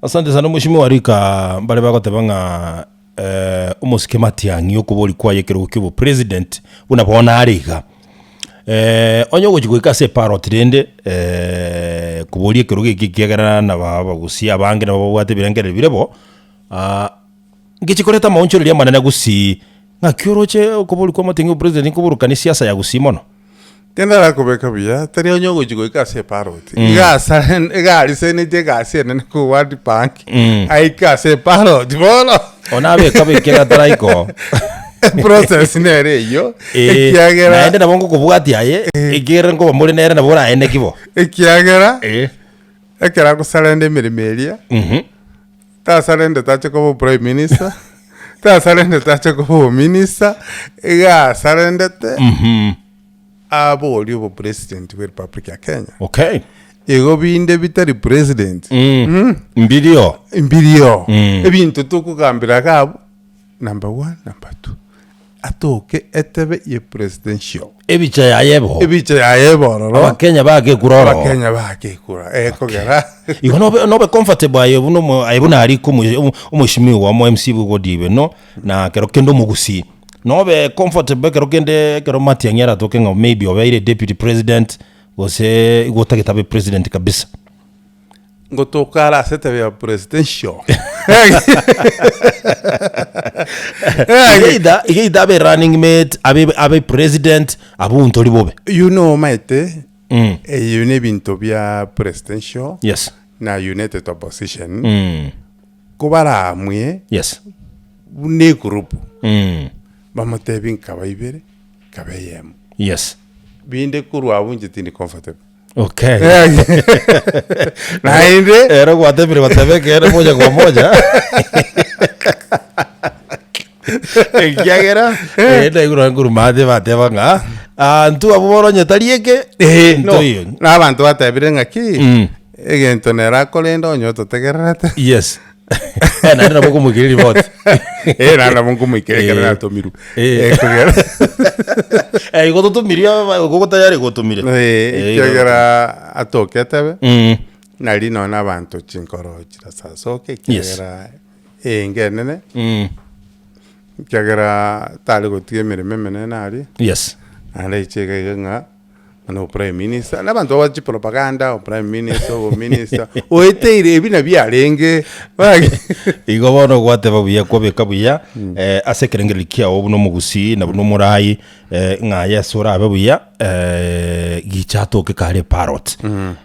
Asante sana Mheshimiwa Rika, mbare bagoteba ng'a eh, omosike Matiang'i okobori kwaye ekerogo kia obopresident buna bono are iga. Eh, onye ogochi goika ase eparot rende eh, koboria ekerogo eki ekiagera naba abagusia abange nabo babwate ebirengererio bire bo, ah, ngechi koreta amaonchoreria amanene gusii, ng'aki oroche okobori kwa Matiang'i obopresident nkoborokania esiasa ya gusii mono? Kende arakobeka buya, tari onye ogochi goika ase eparoti, iga asare iga arisenetie egasi enene korwa World Bank, aike ase eparoti bono. One abeka ekiagera taraika oo. Eprocess nere eyio, Eh, ekiagera naende nabo ngokobwatia aye, ekiagera nkoba more nere nabo oraene ki bo. ekiagera Eh. ekero agosarenda emeremo eria, Tasarende tache koba oprime minister, tasarende tache koba ominister, iga asarendete aborie obopresident bwe republic ya Kenya. Okay. Igo binde bitari president Mbirio. mbirio ebinto tokogambera iga abwo number one, number two. Atoke etebe ye presidential. Ebicha yaye ebe oo. Ebicha yaye ebe ororo. Abakenya bagekura ororo. Abakenya bagekura ekogera. Igo nobe nobe comfortable aye buna omo aye buna aria komo omoshimiwa omo MC bwe ward ime na kero kende omogusii. Nobe comfortable ekero kende ekero Matiang'i aratoke ng'a maybe obeire deputy president gose igo otagete abe president kabisa. Ngotoka are ase etebe ya presidential. Either either abe running mate abe abe president abwo ntori bobe. You know omanyete Mm. eyo na ebinto bia presidential Yes. na united opposition Mm. kobaramwe Yes. buna egroup Mm. bamotebi nkaba ibere nkaba eyemo Yes. binde korwa abwo inche tindi comfortable. Okay. Naende Ero gwatebire goteba ekeene moja kwa moja. Ekiagera eh, naigure nonye korwa maate bateba ng'a ah, intwe abwo bono onye tari eke Eh, no, ntoiyo. na abanto batebire ng'aki Mm. egento nere akorenda onye ototegererete Yes. Eh, naende nabo okomoikeria riboti. Eh, naende nabo nkomoikeria ekero Eh. natomirwe. Eh. Eh, kogera Eh, igo totomirie aba- igo tayari gotomire. Eh, Eh, igo- ekiagera atoke etebe Mm. nari nonya na abanto chinkoro chirasasoke ekiagera eenga enene Mm. ekiagera tari gotiga emeremo emenene aria Yes. naende aiche iga iga ng'a Bono oprime minister, na abanto babwate chipropaganda, oprime minister, obominister, oeteire ebi nabio arenge Igo bono gwateba buya kwabeka buya eh, ase ekerengererio kiao buna omogusii na buna omorai eh, ng'a aye ase orabe buya eh, gicha atoke kare eparot.